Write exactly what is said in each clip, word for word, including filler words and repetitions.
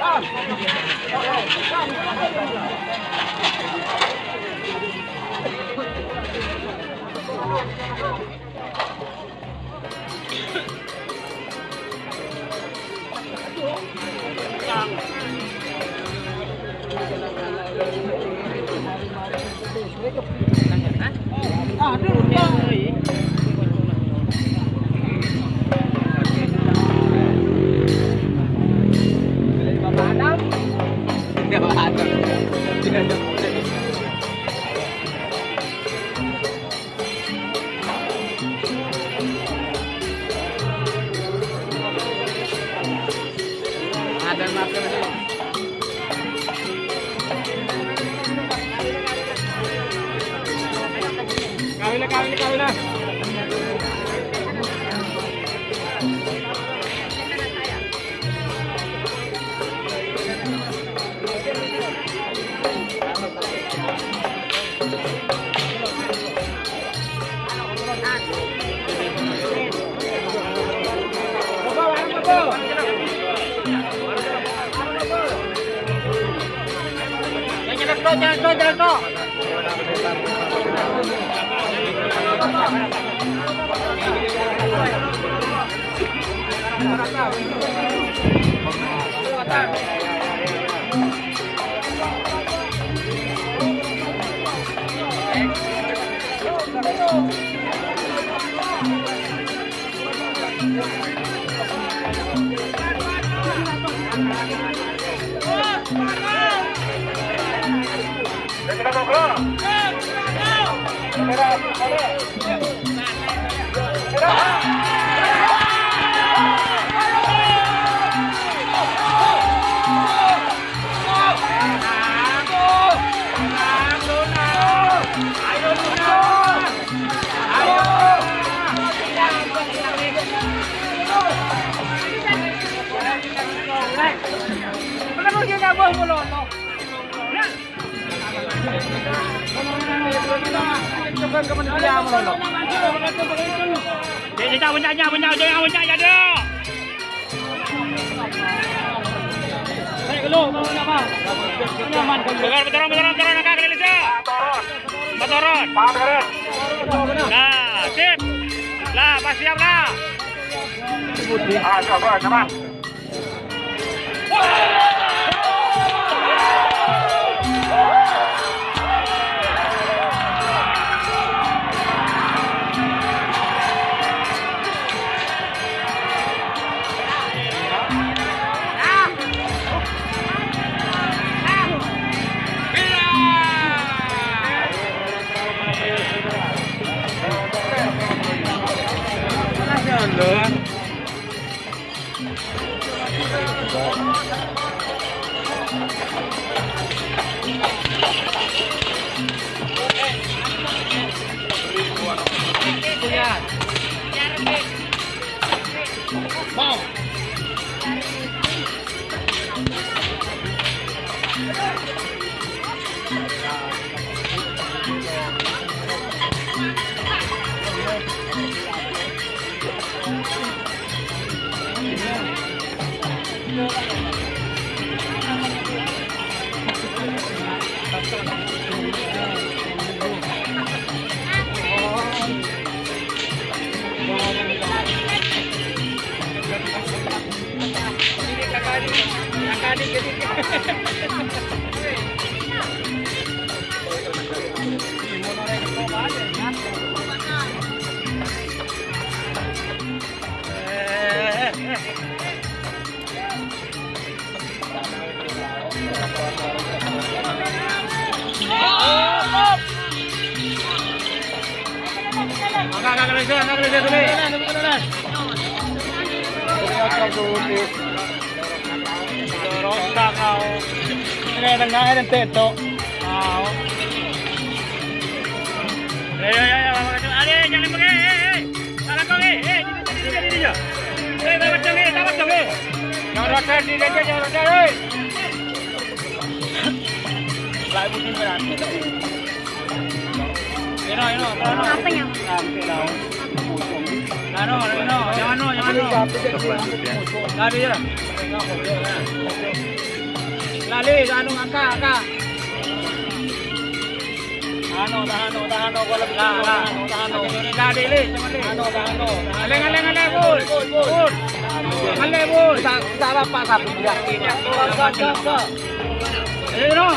Cek, cek, cek, cek, cek, cek, cek, cek. Betul, betul, betul, betul, angkat kali, Lisa. Betul. Nah, sip. Lah, pas siap, lah. Ah, coba, nyaman. Ayo, ayo, ayo, ayo, ayo, jangan pergi, eh, eh. Salah kau, eh, eh, di, di, di, di, di, di. Eh, lewat dong, eh, lewat dong, eh. Jangan roda, di, di, di, jangan roda, eh. Lah, ibu di mana? Ino, ino, ino, ino. Apa yang? Ino, ino, jangan, ino, jangan, ino. Tadi ya. Anu, angka, angka. Anu, tahan, tahan, tahan, tahan. Tahan, tahan. Aleng, aleng, aleng, bul, bul. Aleng, bul. Sa-, salah Pak Sabri, ya. Go, go, go, go. Ayo, no.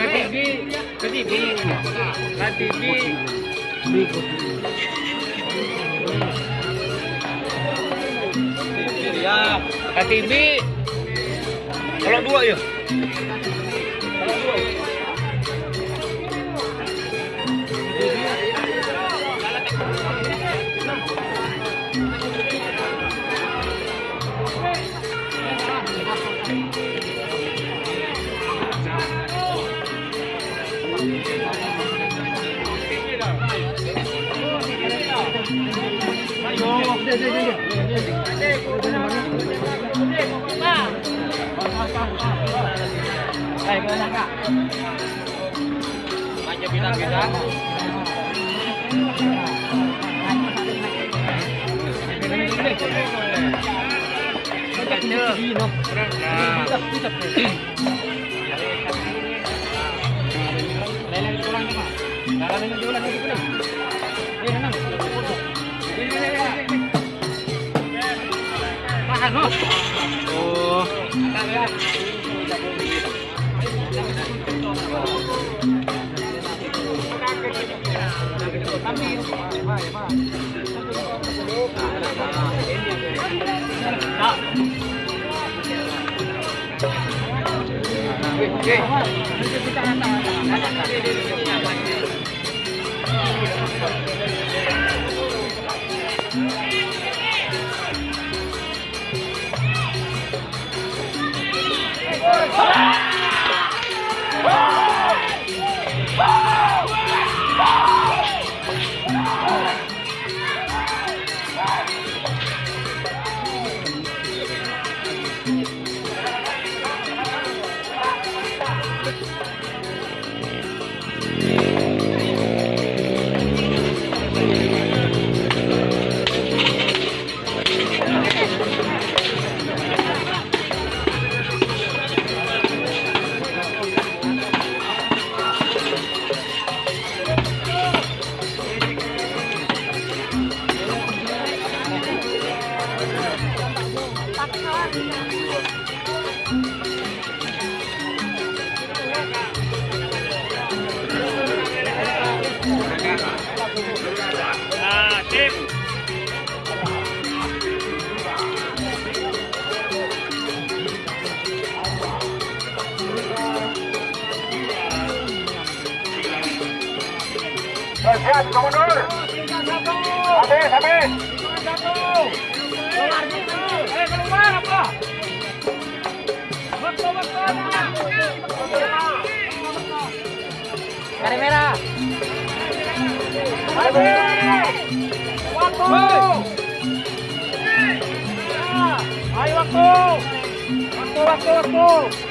Kadibi, kadibi, kadibi. Kadibi. Kalau dua ya. Nah, sip. Siap, mundur. Habis, habis. Karè mèra. Habis. Waktu. Ayo, waktu. Waktu, waktu, waktu.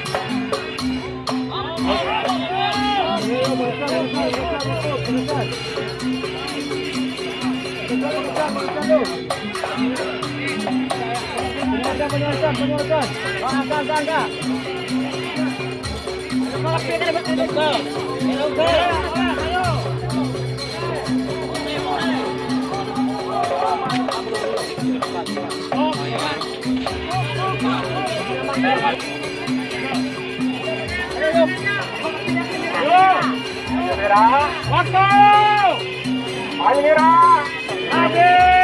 Waktu. Ayo, Mira. Habis.